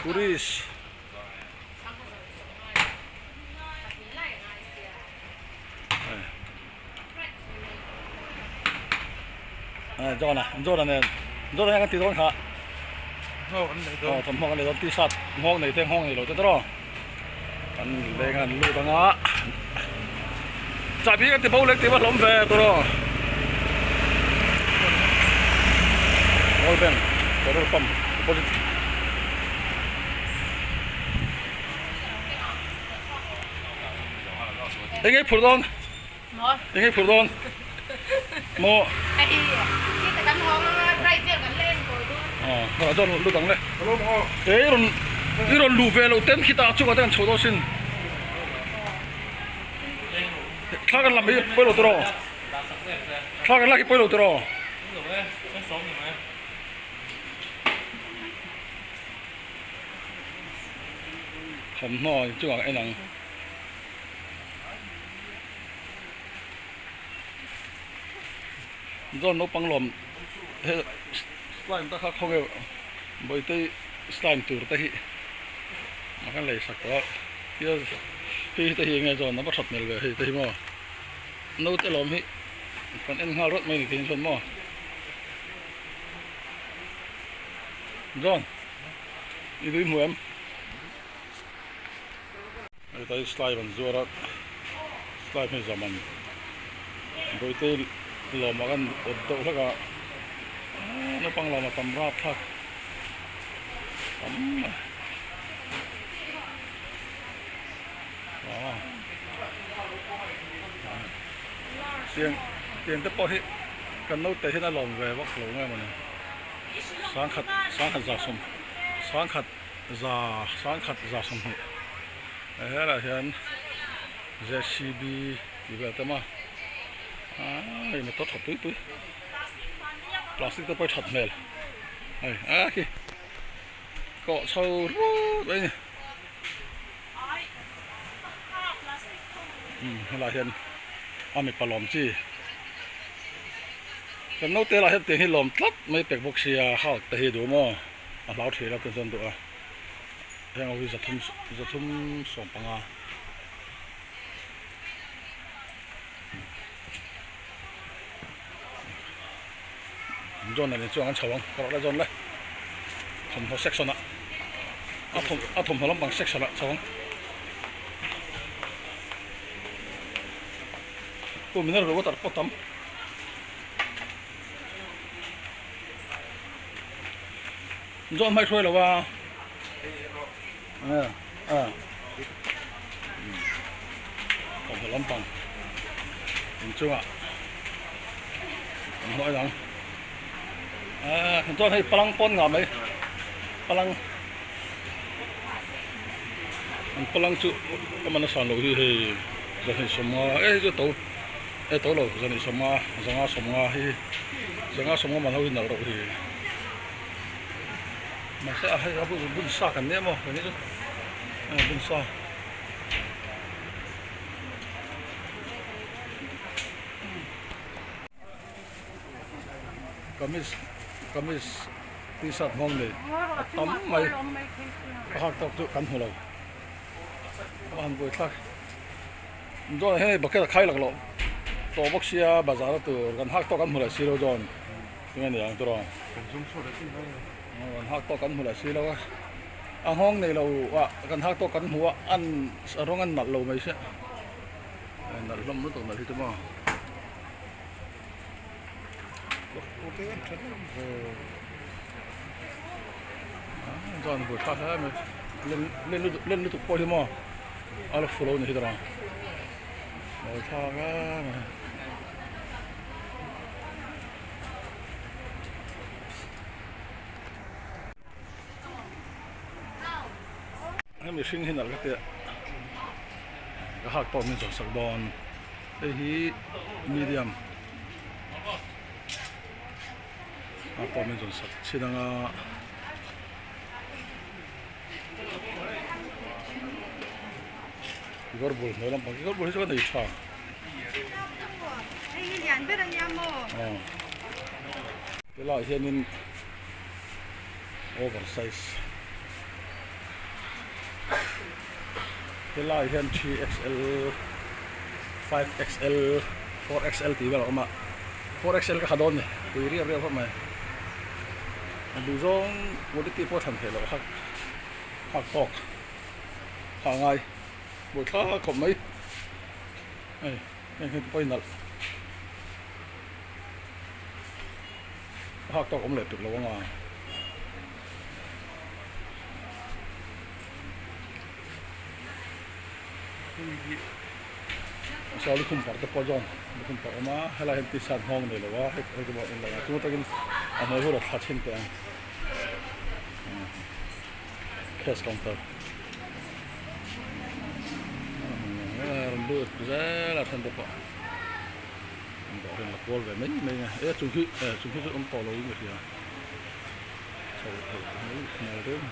Kuriz John-a John-a nen John-a hian kan ti dawn kha aw thawmhnaw kan lei dawn t-shirt nghawng nei te nghawng nei lo te tawrh kan leng a an lut ang a chahbi kan ti bo lek tih va hlawm ve tawrh aw World Bank petrol pump opposite. Eng nge phur dawn? Eng nge phur dawn? Maw? Aw, chuan lut ang le. He i rawn i rawn luh ve loh ten khitah chungah te kan chhoh dawn sin. Thla kan lam hi pawi lo tiraw? Thla kan lak hi pawi lo tiraw? Thawmhnaw chungah en ang. Zawn naupang lawm he slime te kha khawnge bawihte slime tur te hi a kan lei sak tawh a hei te hi enge zawn a va that hmel ve hei te hi maw naute lawm hi kan en nghal rawt mai ni thei chuan maw zawn i tui hmu em. Heta hi slime an zuar a slime hi zaman bawihte lawmah khan awt deuh hlek a naupang lawmah tam rap thlak tam mai tiang tiang te pawh hi kan naute hian a lawm ve vak lo nge mawni sangkhat sangkhat za sawm sangkhat. Za sangkhat za 20 helaiah hian jcb tih vel te maw aaa hei motor tha pui pui plastic te pawh a that hmel hei a khi kawh chho rut mai a ni umm helaiah hian a mipa lawm chi kan naute lah hian tiang hi lawm tlat mai pek bawk sia hulk te hi duh maw. A hlau thei lo ka zawn duh a heng ho hi zathum zathum 15 zawn nen chuan an chho ang ka rawh la zawn le thawmhnaw section ah a thawm a thawmhnaw lampang section ah chho ang tu mineral water pawh tam. Zawh hmai hruai lo a a thawmhnaw lampang inchungah an hnuai ang a chuan hei palang pawn ngah mai palang an palang chu a man a san loh hi hei zahnih sawmnga e hei chu to. E to lo zan i 50 zanga 50 hi zanga 50 man ho hi nalh reuh hi mahse a hei a bul bun sa kan nia maw kan ni chu a bun sa kamis kamis t-shirt nghawng nei a tam mai a hak tawk chu kan hmu lo a han buaithlak. Dawn hei bucket a khai lak loh tawh bawk sia bazar a tur kan hak tawk an hmu leh si lo dawn tinge ni ang tiraw kan hak tawk an hmu leh si lo a a nghawng nei lo ah kan hak tawk kan hmu a an rawng an nalh lo mai sia nalh hlawm lutuk nalh hi chu maw chuan bul thlak hle mai len len len lutuk pawh hi maw a la fu lo ni hi tawh mawi thlak em mai hemi hring hi nalh ka tia ka hak pawh min zawh sak dawn hei hi medium. A pawh min rawn sak chhin ang a. Kekawr bul hnuai lampang kekawr bul hi chu ka nei tha. Hei hi lian ber a nia maw? Aw. Helaiah hianin over size. Helai hian 3XL, 5XL, 4XL tih vel a awm a, 4XL ka ha dawn ni, pui riap riap khawp mai. A duh zawng quality pawh thlan theih loh hak hak tawk ha ngai buai thlak khawp mai hei heng hi te pawh hi nalh hak tawk awm leh tuk lo anga. Saw lukhum parh te pawh zawn lukhum parh a awm a helai hian t-shirt nghawng nei lo a hei te pawh a lang a chu takin a hnuai hu thla chhin teh ang cash counter rawn lut zel a then te pawh an dawh hian la kual ve mai mai a e chung hi e chung hi chu awm tawh lo in ka hria chho theih mai hmel deuh.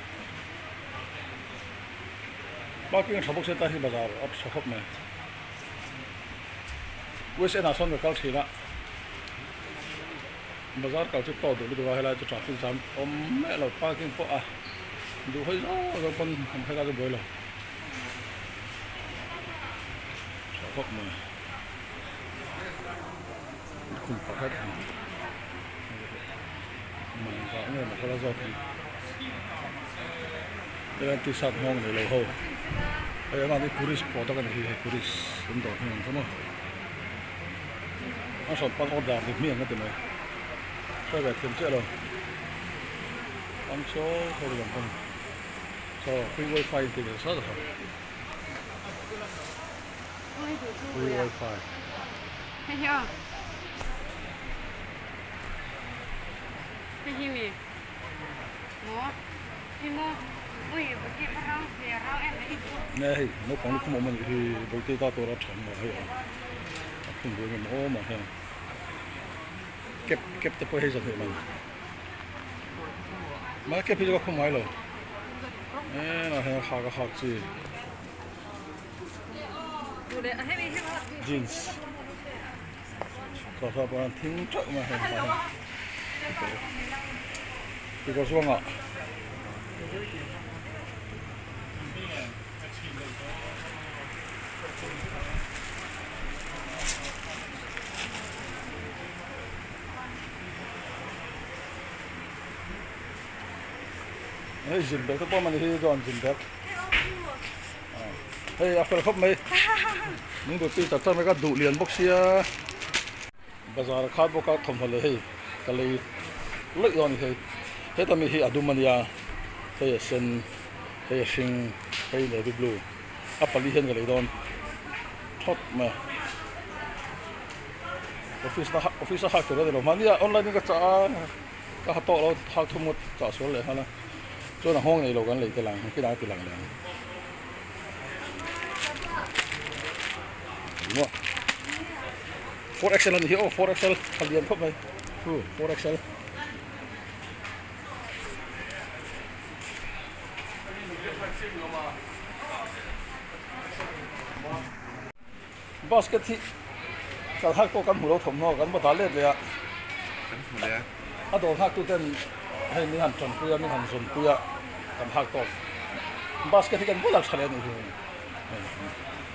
Parking a tha bawk se ta hi bazar a tha khawp mai. West End ah sawn ka kal thin a, bazar kal chu tawt duh lutuk a helai chu traffic jam awm miah lo parking pawh a duh hawi zawk zawk pawn an helai chu buai lo tha khawp mai. Khum pakhat man vah nge maw kala zawk hi helai t-shirt nghawng nei lo ho hei amah hi tourist product a ni hi hei tourist an dawr hming ang kha maw a hran pan order ni hmiang ka ti mai hre ve thiam chiah lo ang saw saw ri ang kha ni chaw free wifi tih ve sa sa free wifi. Nge hei naupang lukhum awm a nih hi bawihte ta tura tha maw hei a a khum buai ngem awm ah hian cap cap te pawh hei zahnih man mahse cap hi chu ka khum ngai lo e ah hian hak a hak chi. Jeans kawr pawh an thing teuh mai hei hmai hian kekawr chuangah hei zin bag te pawh a ni hi chuan zin bag. Hei a fel khawp mai min buaipui tak tak mai ka duh lian bawk sia bazar a khat bawk a thawmhnaw leh hei ka lei lawih dawn a ni hei heta mi hi a dum a nia hei a sen hei a hring hei navy blue a pali hian ka lei dawn thawt mai a office na office a hak tur a ni lo mahni ah online in ka chah a ka ha tawh lo hak thum ngawt chah sual leh nghal a. Chuan a nghawng nei lo kan lei te lang khi dang a ti lang leh ang. Engmaw? 4XL a ni hi aw 4XL a lian khawp mai. Hu 4XL. Basket hi kal hak pawh kan hmu lo thawmhnaw kan va dah let leh a. Kan hmu leh a. A dawr nghak tu ten hei min han tanpui a min han zawn pui a kan hak tawk. Basket hi kan bulah tha leh a nih hi.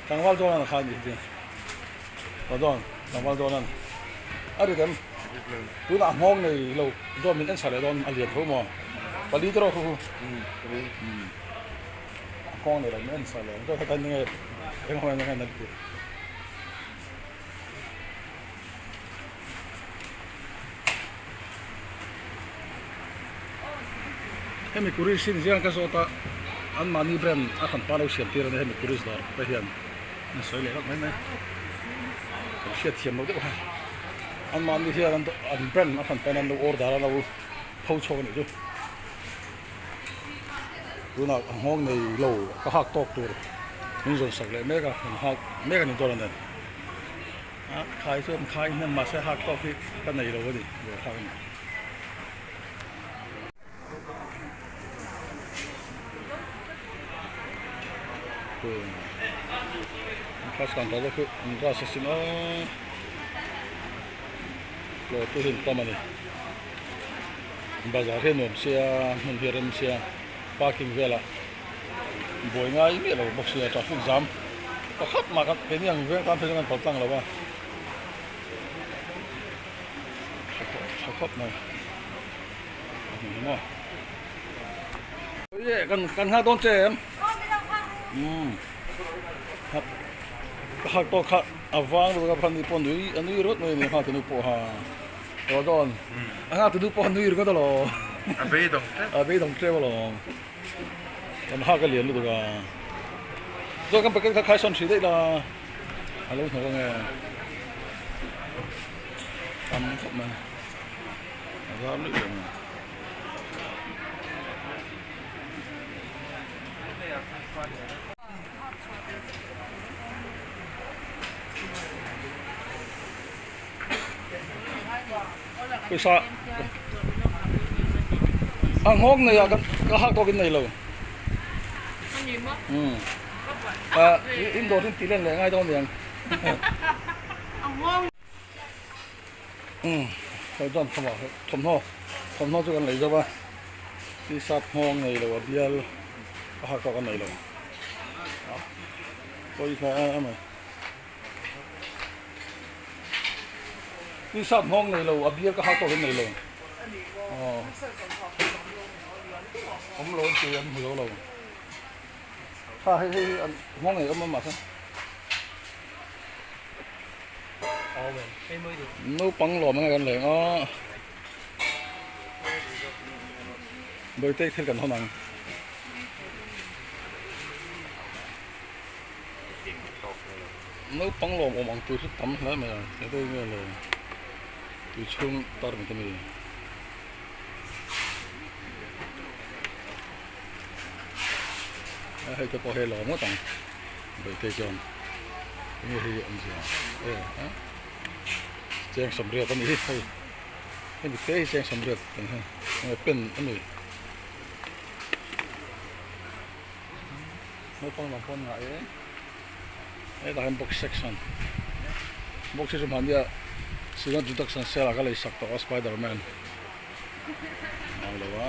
Tlangval dawn an khai a nih hi. Aw dawn tlangval dawn an a rit em? Tunah a nghawng nei lo dawn min en sa leh dawn a lian tho maw? Pali te rawh khu khu. A kawng nei lo min en sa leh ang chuan heta nge eng ho eng an ti. Hemi tourist hi niziang ka zawt a an mahni brand a hran pa lo siam tir a nia hemi tourist dawr te hian an sawi leh hlauh mai mai kan hriat thiam lo deuh a an mahni hian an brand a hran pain an lo order a lo pho chhuak a nih chu. Tunah a nghawng nei lo ka hak tawk tur min zawn sak leh mek a kan hak mek a ni dawn a nen a khai chu an khai hnem mahse hak tawk hi ka nei lo a ni buai thlak a ni. Class kan ta bawk hi an class a sin aw hlawh tu hi an tam a ni. Bazar hi a nuam sia hmun hi a rem sia parking velah Buai ngai miah lo bawk sia traffic jam pakhat mah kha keini ang veng tan phei chuan kan pal tlang lo a tha khawp tha khawp mai a hmu hi maw ye kan kan nghak dawn che em umm ka hak tawh kha a vang lutuk a phani pawh nui a nui rawt mai a ni nghak tunu pawh ha tawh dawn a nghak tunu pawh a nui ringawt alawm a beidawng tep a beidawng tep alawm. Kan hak a lian lutuk a, chuan kan packet kha khai sawn hrih daih la, a lo hnawk ange, tam khawp mai, a zar luih reng a. Pawisa a nghawk nei ah ka hak tawk in nei lo umm ah in dawr in tih len leh ngai dawn niang umm hei chuan thawmhnaw thawmhnaw chu kan lei zo a t-shirt nghawng nei lo a bial ka hak tawk a nei lo pawisa a mai. T-shirt nghawng nei lo, a bial ka hak tawk in nei lo. Aw. Awm lo an ti an hmu zo lo. Kha hei hei an nghawng nei awm a mahse. Naupang lawm anga kan leng a. Bawihte thil kan hawn ang. Naupang lawm awm ang tur hi tam hle mai a he deuh nge le tui chhung tar mit a ni. A hei te pawh hei lawm ngawt ang Bawihtei chuan enge hei awm zia e a cheng sawmriat a ni hi hei hemi te hi cheng sawmriat ang hi enge pen a ni. Naupang lam pawh an ngah e hetah hian box section box hi chu hmahnia Silat Judaction sale ah ka lei sak tawh a spiderman a lo a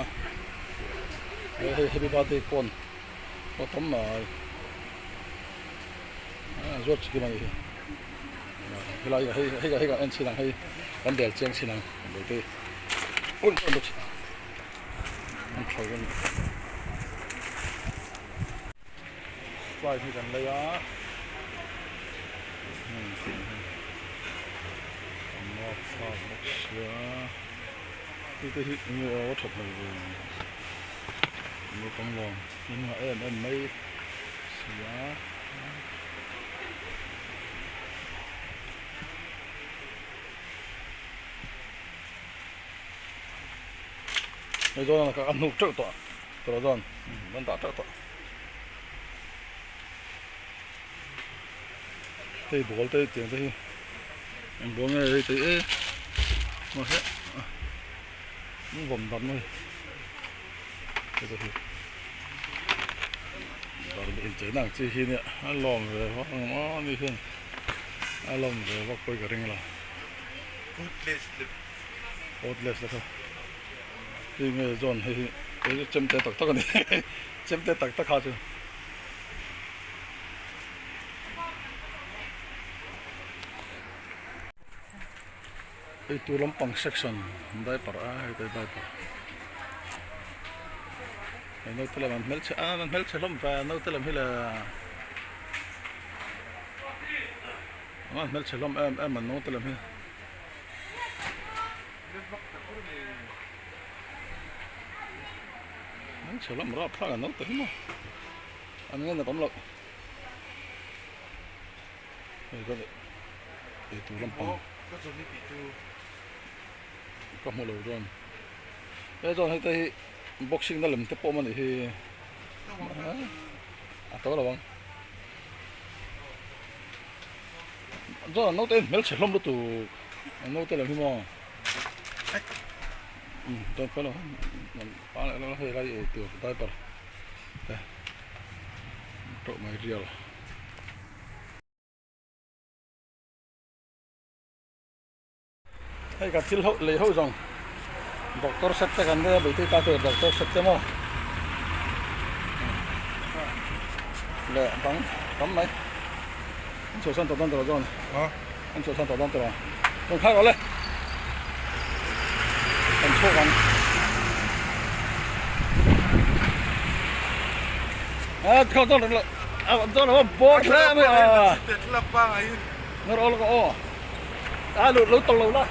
hei hei happy birthday cone pawh tam mai a zuar chikim a nih hi helai hei hei hei en chhin ang hei kan bel chiang chhin ang bawihte ui an tho a ni slide hi kan lei a hmun tin hi an lak thlak bawk sia hei te hi enge aw a that hmel ve naupang lawm in ngah em em mai sia. Hei zawn a hnuk teuh tawh tawh zawn an dah teuh tawh hei ball te tiang te hi eng ball nge hei tei e mahse an vawm dan mai hei te hi dar incheina ang chi hi nia a lawm ve vak ang maw ani hian a lawm ve vak pawh hi ka ring lo. Outlets te kha hei nge zawn hei hi hei chu chemte tak tak a ni chemte tak tak kha chu hei tur lampang section diaper a hei te diaper hei naute lam an hmelchhe a an hmelchhe hlawm ve naute lam hi le an hmelchhe hlawm em em an naute lam hi. An chhe lam rap thlak an lo ta hi maw an ngen a tam loh hei ka ei tur lampang ka hmu lo dawn he chuan hei te hi boxing na lem te pawh a nih hi a to lo ang. Chuan an naute hi hmelchhe hlawm lutuk an naute lam hi maw umm chuan fellow hei lai ei tur diaper te tawh mai rial. Hei ka thil ho lei ho zawng doctor set te kan nia beitei ta tur doctor set te maw. Leh dang tam mai. An chhuahsan tawh dawn tawh lo chuan. An chhuahsan tawh dawn tawh lo. Rawn khai rawh le. Kan chhuak ang. A kha chuan rawn a chuan a bawr hle mai a. Nawr aw lawk aw. A lut lo tawlh lo la.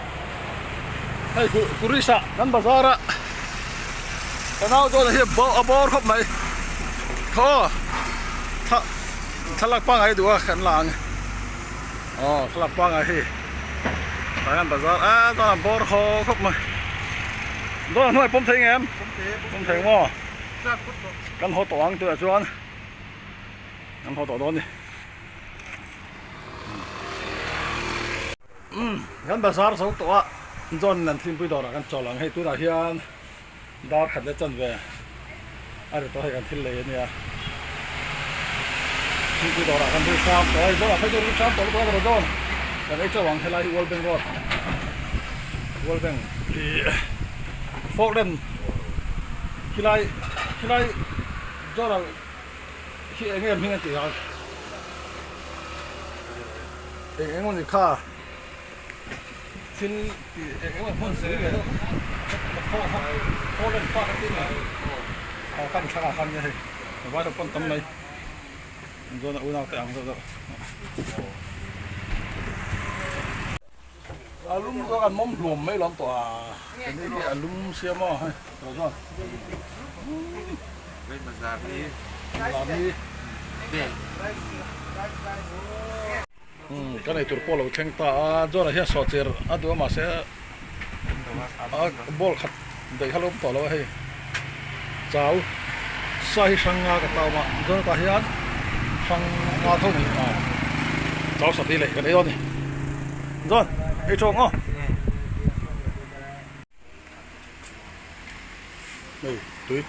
Hei Kurisa kan bazar a. Ka nau chuan hi a bawr khawp mai. Khaw thla thlalak pangngai duh a kan la ang. Aw thlalak pangngai hi tah hian bazar a chuan a bawr haw khawp mai. Dawn a hnuai pawm thei ngem? Pawm thei maw? Kan haw tawh ang tunah chuan kan haw tawh dawn a ni. Umm kan bazar zo tawh a John an thingpui dawrah kan chawl ang hei tunah hian dar khat leh chanve a ri tawh hei kan thil lei a nia thingpui dawrah kan ri hram tawh a hei John ah phei chu ri hram tawh lutuk a rawh John kan ei chauh ang helai hi World Bank road World Bank ih Falkland khilai khilai John ah Khi eng em hming an tih ang? Eng eng ni kha? Thil tih eng eng hmun zui ve deuh Holland park a tih mai. Aw kan thlang ah khan nia hei. Vai ho pawn tam mai. Zawn a unau te ang deuh deuh. A lum zawk an mawm hluam mai lawm tawh a. Kan ei hi a lum sia maw hei tawh chuan. Kan ei tur pawh lo thleng ta a John-a hian sawhchir a duh a mahse a ball khat daih kha la awm tawh lo a hei chau sa hi hrang nga ka tau a John-a tah hian hrang nga tho mai a chau sat hi leh kan ei dawn a ni John ei tawng aw. Hei tui.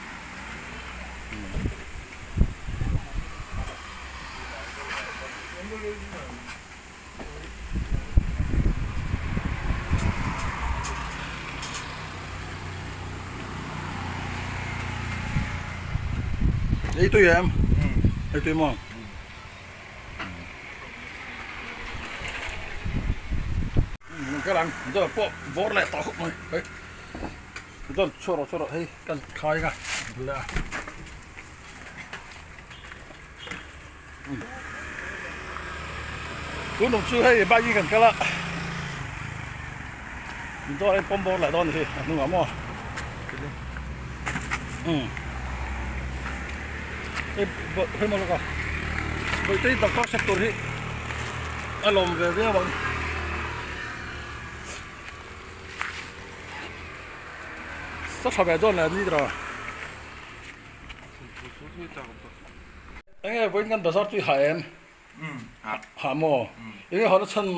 Ei tui em? Ei tui maw? Ka lang dawr pawh bawr leh tawh khawp mai hei dawr chhuah rawh chhuah rawh hei kan khai nga leh a tun tum chu hei bike in kan kal a dawr hi pawm bawr leh dawn a ni hi a hnungah maw hei hei maw lawk a bawihte hi doctor set tur hi a lawm ve viau ang sa tha ve dawn leh ni tawh enge vawiin kan bazar chu i ha em ha maw enge hawna chhan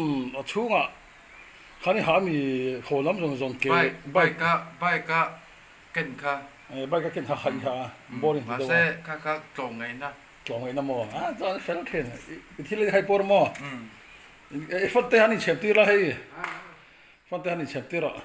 a chhungah khan i ha mi haw lam zawng zawng ke bike a bike a ken kha bike a ken kha ha i ha a boring ti deuh a mahse kha kha tlawm ngaihna tlawm ngaihna maw a chuan fel thin i thil hi hai pawr maw i fate han inchhep tir la hei fate han inchhep tir rawh.